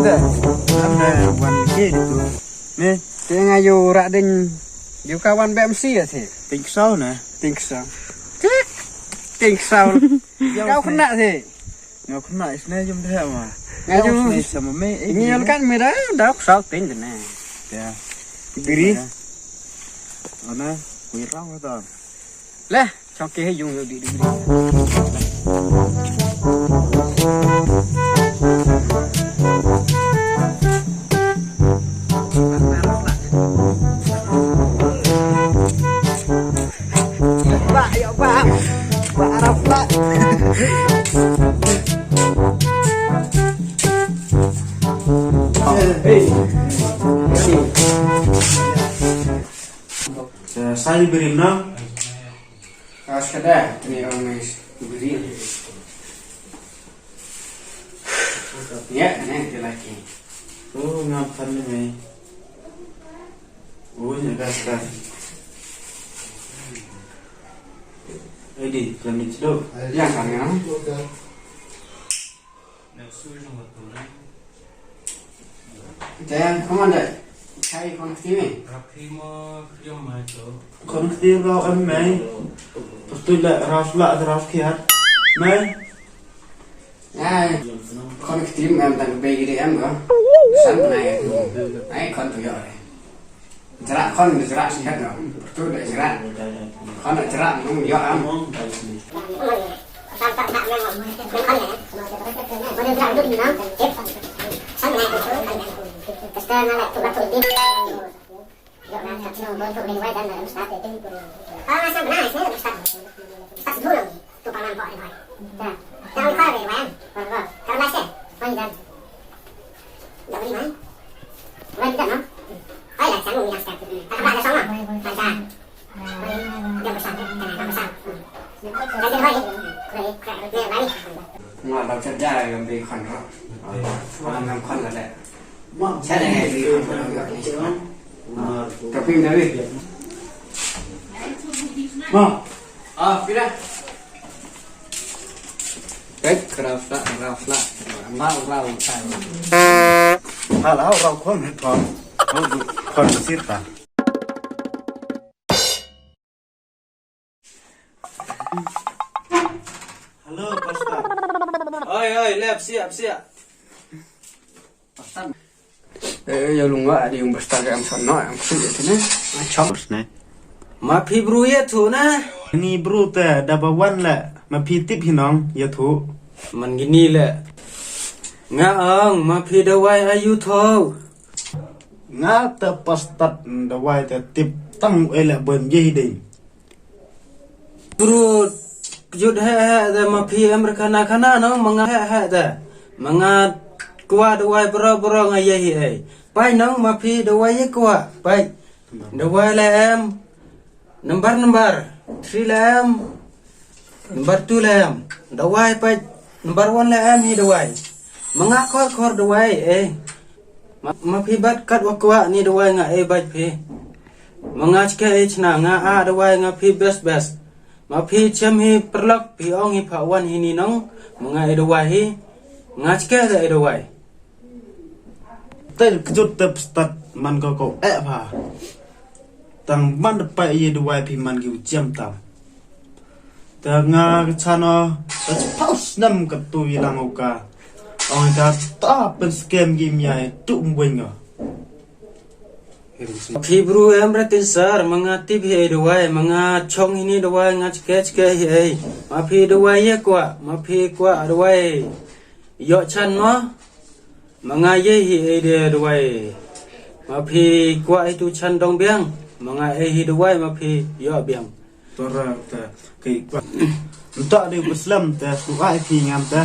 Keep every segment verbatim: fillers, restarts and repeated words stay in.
Te, wan ke tu. Ne, te nga yu rak ding, yu ka wan bem si ya si. Ting sau ne. Ting sau. Tik. Ting sau. Kau kena si. Nga kena isne jom deh ma. Nga jom isne sama me, eh, ngi kan me da, da sau ting ne. Ya. Biri. Ana, kui rau ta. Leh, chong ke yung yung di di. Ba, yo ba. Ba, arap ba. Hey. Sa, sa ni birim na? Kas kada, tni orang mais. Birim. Ya, ne, dia laki. Oh, ngam pan ni mai. Oh, ni gas, gas. Eh, di, kami cedok. Ya, kami, ha? Te, kemana? Chai kon kti ni? Kon kti ro em mai. Terus tu le ras la, ras kiat. Mai. Ai, kon kti em tang bei gidi em ko. San na ya tu. Ai, kon tu yo. Jerak kon, jerak sihat no. Betul dah jerak. Kon dah jerak, nung yo am. Nga ba kerja ya, bi khon ro. Khon ro le. Sa le ngai bi khon ro ni. Tapi dah bi. Ma. Ah, pira. Baik, kerap tak, kerap tak. Mau rau tak. Hal hau rau khon, khon. Khon sir ta. Hello, Pastor. Oi, oi, lep, siap, siap. Pastor. Eh, ya lu nga, ada yung Pastor ka am sana, am su ya tene. Macam. Bos ne. Ma phi bru ya tu na. Ni bru te, da ba wan le. Ma phi tip hi nong, ya tu. Man gini le. Nga ong, ma phi dawai ayu tho. Nga te pastat dawai te tip tang u ele boim ye hi dei. Bru, kjut he he te ma phi em re khana khana nong, ma nga he he te. Ma nga kwah dawai bro bro nga ye hi ei. Pai nong ma phi dawai ye kwah, pai. Dawai le em. Number, number three le em. Number two le em. Dawai pait. Number one le em hi dawai. Ma nga khor khor dawai, eh. Ma, ma phi bat kat wa kwah ni dawai nga, eh, bat phi. Ma nga chke, eh, chna nga, ah, dawai nga phi best, best. Ma phi chem hi perlok, phi ong hi pha wan hi ni nong. Ma nga, eh, dawai hi. Nga chke da, eh, dawai. Te kjut te pstat man ko ko eh pha. Tang man pa ye dawai phi man ki u chem tam. Te nga ka chano, ta chipau snam ka tu i lang u ka. Ong ka ta pen scam gi mya tu mwen nga. Phi bru em re tin sar, ma nga tip hi ei dawai, ma nga chong hi ni dawai, nga chke chke hi ei. Ma phi dawai ye kwah, ma phi kwah dawai. Yoh chan mo. Ma nga ye hi ei de dawai. Ma phi kwah hi tu chan dong biang. Ma nga ei hi dawai ma phi yoh biang. Tora ta ki kwah. Nta de Muslim ta tu ai phi ngam ta.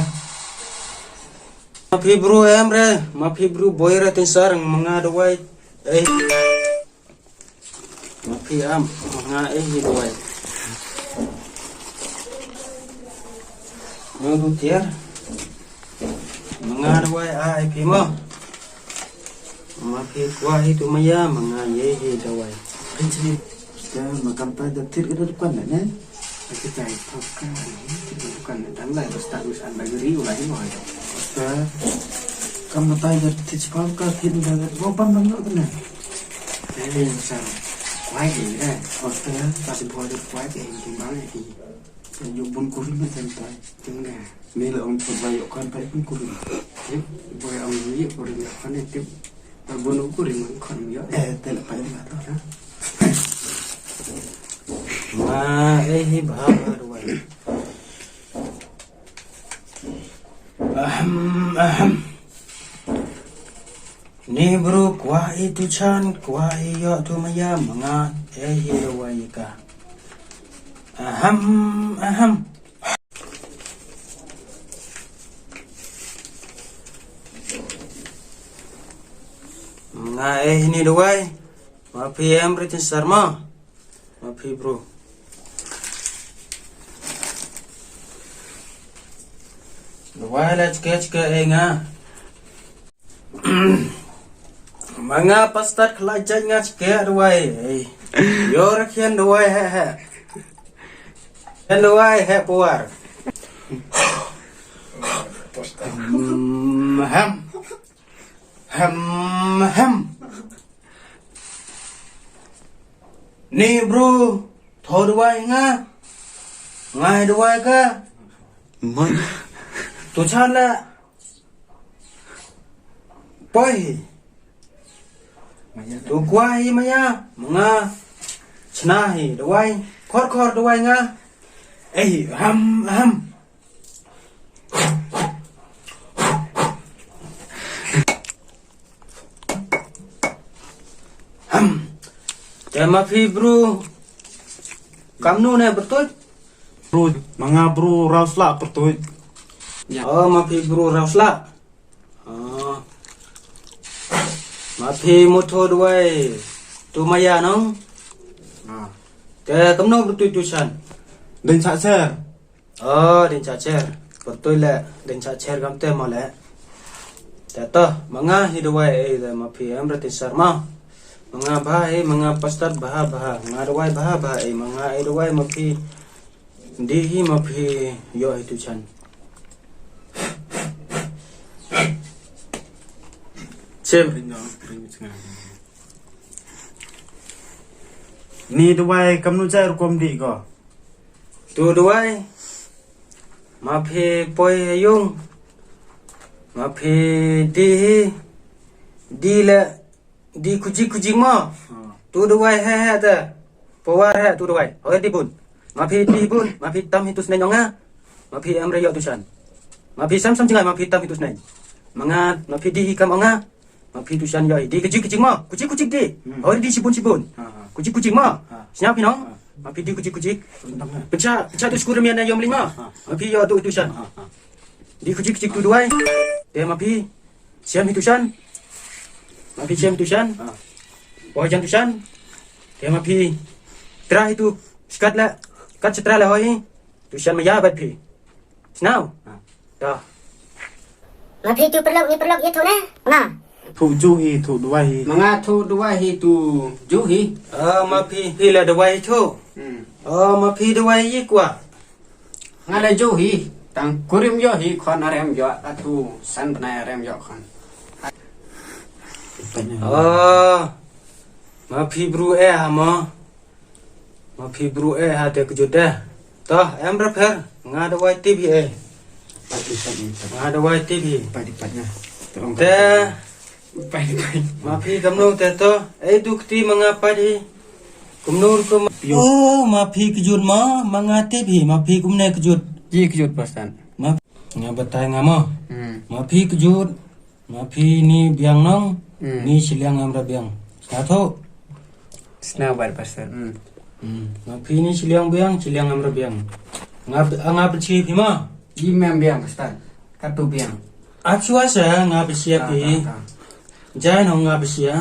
Ma phi bru em re, ma phi bru boy re tin sar ma nga dawai. Ei. Ma phi am, ma nga ei hi dawai. Ma du tiar. Ma nga dawai a ei phi mo. Ma phi kwah hi tu maya, ma nga ye hi dawai. Rin chini. Sta ma kam pa da tir ka da dukan na ne. Aki tai pa ka, tir ka dukan na dang lai ba sta usan ba gari u lai mo. Sta. Kam batai da thit chipau ka thit da da bo ban ban no tene. Te sar kwai ke ne. Hotel ka si bo da kwai ke ki bang e ki. Te yu bun kurim ne tem tai. Tem ne. Me la ong thot ba yo kan pa bun kurim. Te bo ong yo kurim kan ne tem. Ba bun kurim kan yo. Eh, te la pa ni ma to na. Ma, eh, hi ba ba ruai. Ahem, ahem. Ni bru kwah i tu chan, kwah i yo tu maya, manga, eh, hi ruai ka. Ahem, ahem. Manga, eh, ni ruai. Ma phi em re tin sar ma. Ma phi bru. Ruai la chke chke e nga. Manga pastat khlai jai nga chke ruai. Ei. Yo ra khian ruai he he. Khian ruai he puar. Hmm, hem. Hem, hem. Ni bru, tho duwai nga. Ngai duwai ka. Mon. Tu chan la. Poi hi. Tu kwah hi maya. Manga. Chna hi duwai. Khor khor duwai nga. Ei, ham, ham. Ham. Te ma phi bru. Kamnu ne bertuit? Bru, manga bru rausla bertuit. Oh, ma phi bru rausla. Oh. Ma phi mutho duwai. Tu maya nong. Ah. Te kamnu bertuit tu chan. Den sa ser. Oh, din cha cher. Pertui le, din cha cher kam te mo le. Te to, manga hi duwai e de ma phi em rati sar ma. Manga bha e, manga pastor bha bha. Manga duwai bha bha e, manga e duwai ma phi. Di hi ma phi yo hi tu chan. Chem. Ni duwai kamnu cha rukom di ko. Tu duwai. Ma phi poi yung. Ma phi di hi. Di le. Di kujik kujik mo. Tu duwai he he te. Pawar he tu duwai. Hoi di bun. Ma phi di bun. Ma phi tam hi tu sneng ong nga. Ma phi em re yo tu chan. Ma phi sam sam jingai ma phi tam hi tu sneng. Manga ma phi di hi kam ong nga. Ma phi tu chan yo di kujik kujik mo. Kujik kujik di. Hoi di sibun sibun. Kujik kujik mo. Sñiaw phi nong. Ma phi di kujik kujik. Pyncha pyncha tu skur mian na yom ling mo. Ma phi yo tu tu chan. Di kujik kujik tu duwai. Te ma phi. Siam hi tu chan. Ma phi siam hi tu chan. Poi jan tu chan. Te ma phi. Tra hi tu. Skat la. Kat setra la hoi. Tu chan maya bat phi. Sñiaw. Da. Ma phi tu perlok ni perlok ye thu ne? Nga. Thu ju hi, thu duwai hi. Manga thu duwai hi tu ju hi. Ah, ma phi hi la duwai hi thu. Ah, ma phi duwai yi kwah. Nga la ju hi. Tang kurim yo hi khon arem yo atu san bnai arem yo khon. Ah, ma phi bru e ha mo. Ma phi bru e ha te kjut de. To, em rap her. Nga duwai tip hi e. Nga duwai tip hi. Te. Ma phi kamnu te to. E duk ti manga pat hi. Kumnu rukom. Oh, ma phi kjut ma, manga tip hi. Ma phi kumne kjut. Ji kjut pastan. Ma nga batai nga mo. Ma phi kjut. Ma phi ni biang nong, ni siliang em ra biang. Sñiaw tho. Sñiaw bar pastor. Ma phi ni siliang biang, siliang em ra biang. Nga nga pynchip hi ma. Ji mem biang pastor. Katu biang. Achua sa nga pynchip hi. Jai nong nga pynchip.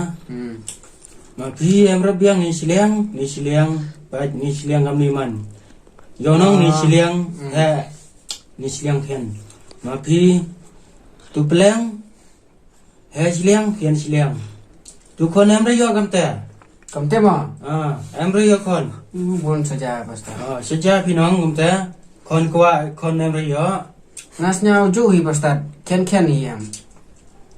Ma phi em ra biang ni siliang, ni siliang, pat ni siliang kam ni man. Yo nong ni siliang, he. Ni siliang khian. Ma phi tu pleng. He siliang, khian siliang. Tu khon em re yo kamte. Kamte ma? Ah, em re yo khon. Bun saja pastor. Ah, saja phi nong kamte. Khon kwah, khon em re yo. Nga sñiaw ju hi pastor. Khian khian hi em.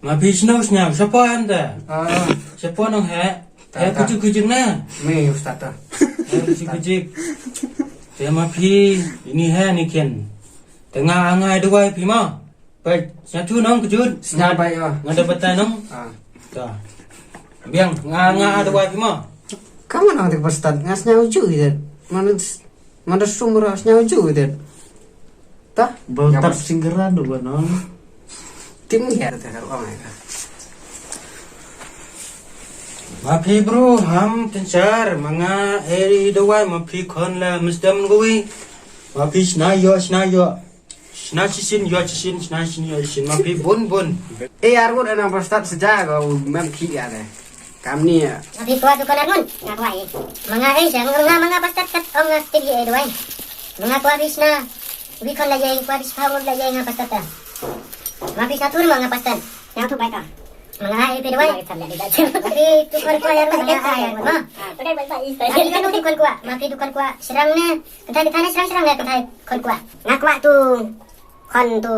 Ma phi sñiaw sñiaw, shapo em te. Ah. Shapo nong he. Ta, he ta. Kuchik kuchik na. Me ustad ta. He kuchik kuchik. Te ma phi, ini he ni ken. Te nga, nga dawai phi ma. Bai, sñiaw chu nong kjut. Sñiaw bai, ah. Nga da batai nong. Ah. Ta. Biang, nga, nga dawai phi ma. Kamu nong te ba start, nga sñiaw chu ide. Mana, mana sumra sñiaw chu ide. Ta? Ba tap singgeran du ba nong. Tim ya te ka ruang ya ka. Ma phi bru, ham tenchar, ma nga e dawai, ma phi khon la mestem gui. Ma phi sna yo, sna yo. Sna chisin, yo chisin, sna chisin, yo chisin, ma phi bun, bun. E, arngut ana ba start seja ko, mem ki ya de. Kam ni ya. Ma phi kwah dukan arngut, nga kwah e. Ma nga e, sa, ma nga, ma nga ba start, start, ong nga step ye e dawai. Ma nga kwah phi sna, wi khon la ye, kwah phi sna, ong la ye, nga ba start ta. Ma phi sna tur, ma nga ba start. Nga tu bai ka. Ma nga e phi dawai. Ma phi dukan kwah arngut, ma nga e arngut, ma. Ma phi kan dukan kwah, ma phi dukan kwah, serang ne. Kynthai, kynthai ne srang srang ne, kynthai khon kwah. Nga kwah tu khon tu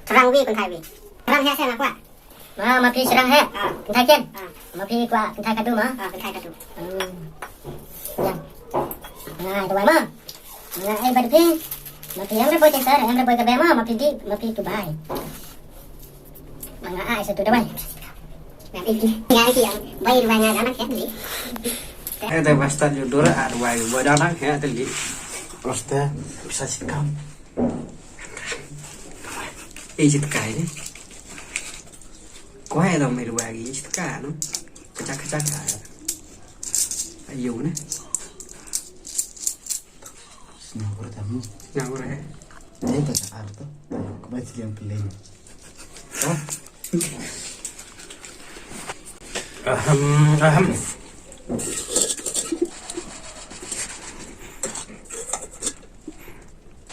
srang wi kynthai wi. Srang he se nga kwah. Ma, ma phi srang he. Ah. Kynthai ken. Ah. Ma phi kwah kynthai kadu ma. Ah, kynthai kadu. Hmm. Ya. Nga dawai ma. Nga e bad phi. Ma phi em re boi tensar, em re boi ka be ma, ma phi di, ma phi tu bai. Nga ai sa tu dawai. Nga ai ki, nga ai ki yang bai ruai nga ganak ya, ni. Eh, da basta ju dura, ah, ruai, ruai danak ya, teli. Basta, bisa sikam. Eh, jit kai ni. Kuai da mai ruai gi, jit kai, no? Kacak, kacak, kai. Ayo, ni. Sñiaw ko re tamu. Sñiaw ko re. Te ta ka ar to. Ko ba ti yang pilih. Ha? Ahem, ahem.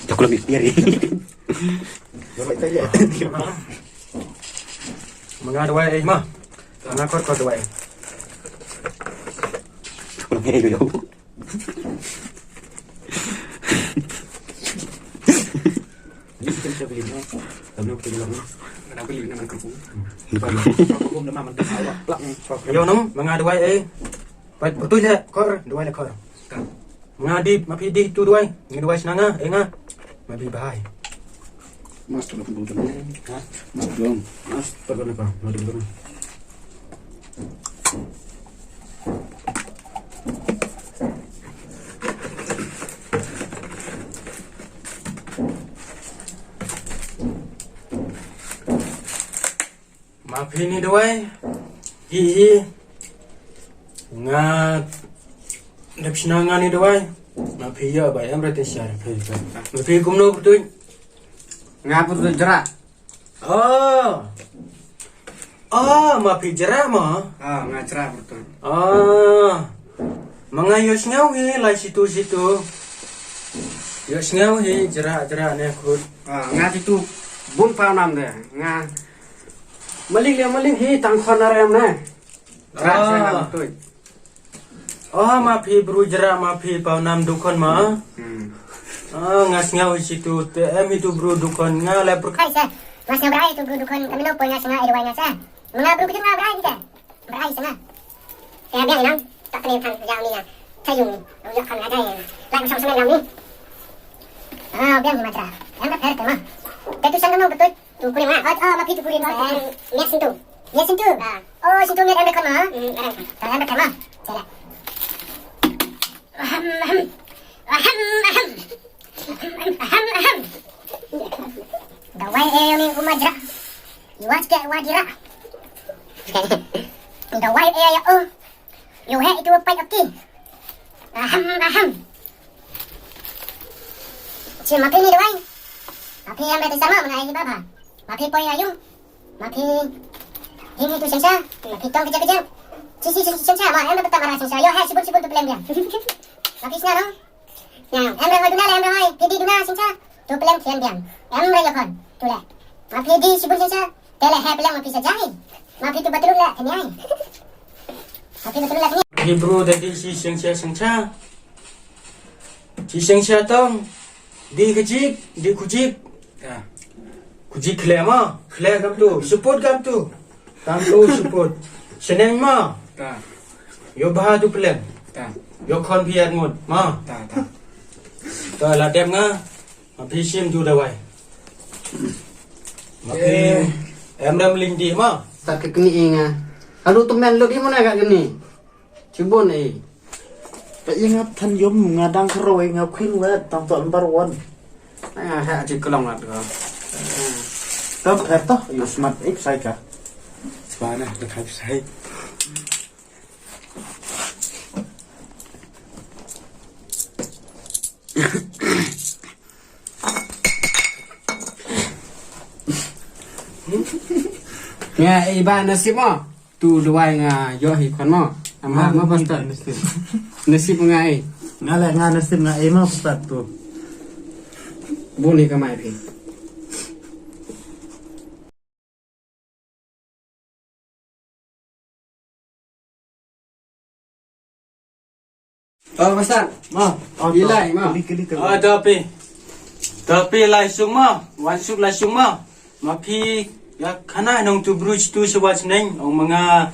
Dah kulam biar ni. Dah baik tadi ya. Ma nga dawai e ma. Ma nga khor khor dawai. Dah kulam biar ni. Yo nong, ma nga dawai e. Pat, patui le, khor, dawai le khor. Ma nga di, ma phi di tu dawai. Ngi dawai sna nga, e nga. Ma phi bahai. Mas tu dong. Ha? Mas dong. Mas tu dong. Mas tu dong. Ma phi ni dawai. Hi hi. Nga dep sna nga ni dawai. Ma phi ya ba em rete shar phi. Ma phi kumno pyrtuit? Nga pyrtuit jra. Oh. Oh, ma phi jra ma? Ah, nga jra pyrtuit. Ah. Ma nga yo sñiaw hi lai situ situ. Yo sñiaw hi jra jra ne khut. Ah, nga situ bun paw nam de. Nga malik le malik hi tang khon arem ne. Jra, ah, jra pyrtuit. Oh, ma phi bru jra, ma phi paw nam dukhon ma. Hmm. Ah, nga sñiaw hi situ te em hi tu bru dukhon nga le pyrkhat. Hai sa. Nga sñiaw bra hi tu bru dukhon, kami no poi nga sñiaw e dawai nga sa. Nga bru kjut nga bra hi te. Bra hi sa nga. Te biang nang, tak kene than yang ni ya. Chayung ni. Ong ya khan nga jai. Lai sa sa nga ni. Ah, biang ni ma jra. Yang ka pher te ma. Te tu sang no betul. Tu kurim ah. Oh, oh, ma phi tu kurim. Sen, miat sintu. Miat sintu? Ah. Oh, sintu miat em re khon ma? Hmm, em re khon. Ta em re khon ma? Chala. Ahem, ahem. Ahem, ahem. Ahem, ahem. Dawai e ni u ma jra. Iwat ke wa jra. Dawai e ya o. Yo he itu pai oki. Ahem, ahem. Chi ma phi ni dawai. Ma phi em re te sama mana ai baba. Ma phi poi ayu. Ma phi hini tu sensa. Ma phi tong kejap kejap. Chi chi chi sensa ma em re ta mara sensa. Yo he sibun sibun tu pelem dia. Ma phi sna no. Ya, em re hoi duna le em re hoi. Phi di duna sensa. Tu pelem thian dia. Em re yo khon. Tu le. Ma phi di sibun sensa. Te le he pelem ma phi sa jai. Ma phi tu bathroom le, kanyai. Ma phi bathroom le, kanyai. Hi bru da di si seng sia seng cha. Si seng sia tong. Di kajik, di kujik. Ya. Kujik khle ma, khle kam tu, support kam tu. Kam tu support. Seneng ma. Ta. Yo bha tu plan. Ta. Yo khon phi ar ngut ma. Ta, ta. Ta la dem nga. Ma phi sim tu dawai. Ma phi em ram ling di ma. Ta ke kni i nga. Alu tu men lo di mo na ka kni. Chibun e. Ka i nga than yom nga dang khroi nga khwin wet tang to number one. Nga ha chi klong at ko. Tap, eh, to, yo smat, eh, sai ka. Spa na, da khai sai. Nga i ba nasib mo. Tu dawai nga yoh hi khon mo. Ama mo pastor. Nasib. Nasib nga e. Nga le nga nasib nga e mo pastor tu. Bun hi kamai phi. Oh, pastor. Ma, oh, i lai, ma. Kali, kali, kali. Oh, tapi. Tapi lai sung ma. Wan suk lai sung ma. Ma phi ya khana nong tu bru tu sewa seneng. Ong manga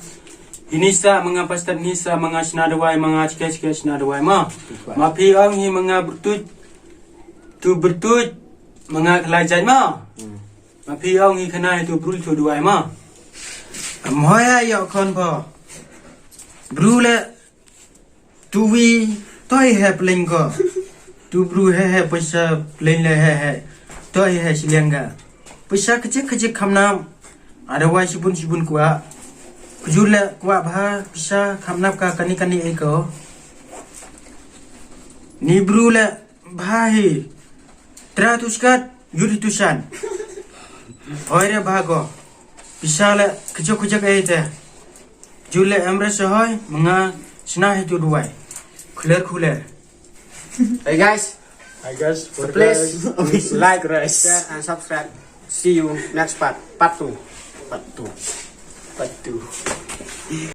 inisa, manga pastor nisa, manga sna dawai, manga chike chike sna dawai ma. Ma phi ong hi manga bertuj. Tu bertuj. Manga kelajai ma. Hmm. Ma phi ong hi khana hi tu bru tu dawai ma. Am hoya yo khon pho. Bru le tu wi toi he pleng ko. Tu bru he he paisa pleng le he he. Toi he siliang ka. Paisa kecil kecil kham nam. Ada wai sibun sibun kuak. Kujur le kuak bha paisa kham nap ka kani kani e ko. Ni bru le Bha hi. Tra tu skat, yut hi tu san. Hoi re bha ko. Pisa le kejok kejok e te. Jut le em re se hoi, manga sna hi tu duwai. Khuler khuler. Hey guys. Hi guys, so please like, share and subscribe. See you next part, part two. Part two. Part two.